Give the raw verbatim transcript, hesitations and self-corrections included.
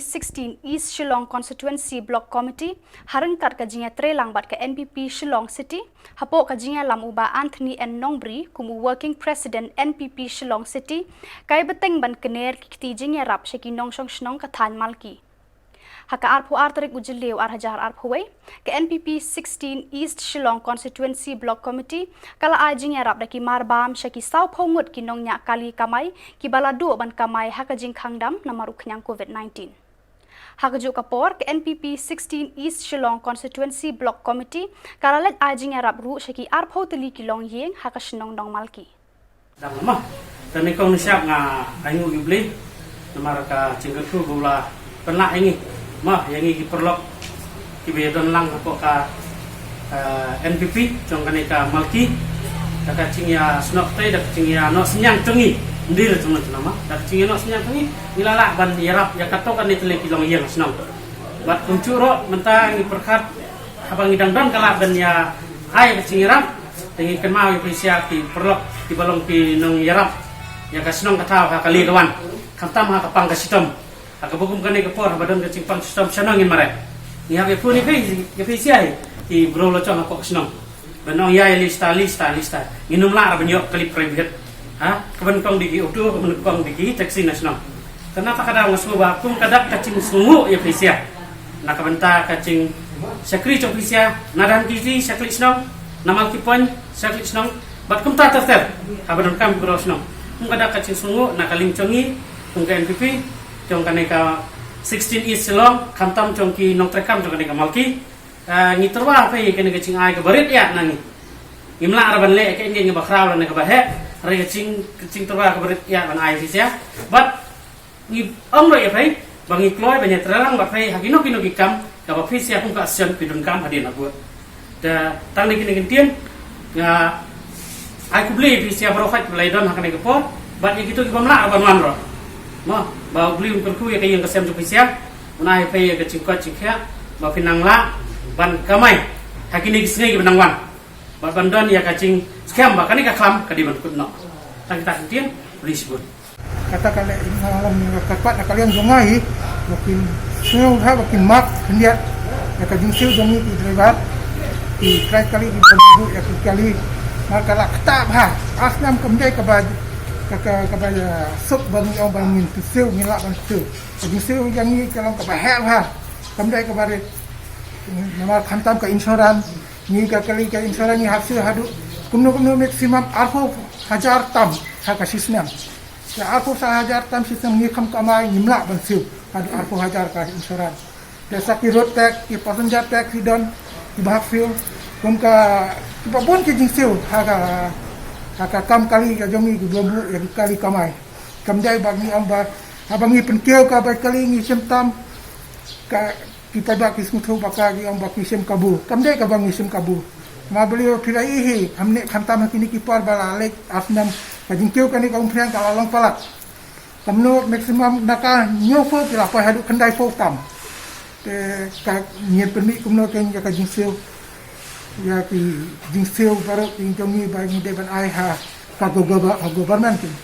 sixteen East Shillong Constituency Block Committee, ha ryngkat ka jingïatreilang bad ka N P P Shillong City, hapoh ka jingïalam u Bah Anthony N Nongbri kum u Working President N P P Shillong City, ka ïai bteng ban kyner ki kti jingïarap sha ki nongshong shnong ka thaiñ Malki. Ha ka arphew ar tarik u Jylliew ar hajar arphew wei, ka N P P sixteen East Shillong Constituency Block Committee ka la ai jingïarap da ki marbam sha ki sawphew ngut ki nongñiah kali kamai kiba la duh ban kamai ha ka jingkhang dam namar u khñiang COVID-nineteen. Ha kajuh ka por, ka N P P sixteen East Shillong Constituency Block Committee ka la leit ai jingïarap ruh sha ki arphew tylli ki longïing ha ka shnong Nongmalki. Dang ma. Te nyngkong nyngshap nga ai nguh ïa U Blei namar ka jingkyrkhu ba u la pynlah ïa ngi. Ma, ïa ngi ki paralok kiba ïadon lang hapoh ka, eh, N P P jong kane ka Malki. Da ka jingïasnoh tei, da ka jingïanoh synñiang jong ngi. Ndei la jong ngi, ma, da ka jingïanoh synñiang jong ngi, ngi la lah ban ïarap ïa kato kane tylli ki longïing shnong. Bad kumjuh ruh mynta ngi pyrkhat haba ngi dang don ka lad ban ïa ai ka jingïarap, te ngi kynmaw ïa phi sha ki paralok kiba long ki nongïarap ïa ka shnong ka thaw ha ka liang ka wan, khamtam ha ka pang ka shitom. Ha kaba kum kane ka por haba don ka jingpang shitom, shano ngin mareh? Ngi hap ïa phone ïa phi, ïa phi sha ki briew la jong hapoh ka shnong ban ong ïa, ïa lista, lista, lista. Ngin ym lah ra ban ïoh kali private. Ha? Ka ban kong da ki auto, ka ban kong da ki taxi na shnong. Te na kata ka daw nga sngew ba kum ka dak ka jingsngewnguh ïa phi sha na ka bynta ka jingshakri jong phi sha, na Dhankheti sha kali shnong, na Malki Point sha kali shnong, bad kumta ter ter haba donkam ki briew shnong. Kum ka dak ka jingsngewnguh na ka liang jong ngi kum ka N P P jong kane ka sixteen East Shillong, khamtam jong ki nongtrei kam jong kane ka Malki. Ah, ngi tyrwa phi kane ka jingai kaba rit ïa na ngi. Ngim lah ra ban leh kaei kaei kaba khraw lane kaba heh, hynrei ka jing, ka jingtyrwa kaba rit ïa ban ai phi sha. Bad ngi ong ruh ïa phi ba ngi kloi ban ïatreilang bad phi ha kino kino ki kam kaba phi sha kum ka association phi donkam hadien habud. Te tang da kine ki ktien, nga ai khublei ïa phi sha baroh khoit ba la ïadon ha kane ka por, bad ïa kito ki bym lah ra ban wan ruh. Mo, ba U Blei un kyrkhu ïa ka ïing ka sem jong phi sha, un ai ïa phi ïa ka jingkoit jingkhiah ba phin nang lah ban kamai ha kine ki sngi kiba nang wan. Bad ban don ïa ka jingskhem ba kane ka khlam ka dei ban kut noh. Tang kita ki ktien, U Blei shibun. Kata ka leh, ïa nga long ka pat na ka liang jong nga hi ba kin sngewbha ba kin map khyndiat ïa ka jingsiew jong ngi ki driver, ki trai kali, ki ban buh ïa ki kali. Namar ka la ktah bha, ar snem kam dei kaba, ka, ka, kaba, ïa, suk ba ngi ong ba ngin siew, ngin lah ban siew. Ka jingsiew jong ngi ka long kaba heh bha, kam dei kaba rit. Namar khamtam ka insurance, ngi ka kali ka insurance ngi hap siew haduh kumno kumno maximum arphew hajar tam ha ka shisnem. Te arphew hajar tam shisnem ngi kham kamai, ngim lah ban siew haduh arphew hajar ka insurance. Te sa ki road tax, ki passenger tax ki don, kiba hap siew, kum ka, kiba bun ki jingsiew ha ka, ha ka kam kali ka jong ngi kiba buh ïa ki kali kamai. Kam dei ba ngi ong ba haba ngi pynkiew ka bai kali ngi shim tam, ka ki paidbah ki sngewthuh ba ka, ki ong ba ki shim kabu. Kam dei kaba ngi shim kabu. Namar balei phi la ïohi hi, khamtam ha kine ki por ba la leit ar snem, ka jingkiew kane ka umphniang ka la long palat. Kumno maximum na ka hynñiewphew ki la poi haduh khyndaiphew tam. Te ka ngin pynmih kumno kein ïa ka jingsiew, ïa ki jingsiew baroh ki jong ngi ba ngi dei ban ai ha ka go-, go-, ha government kein.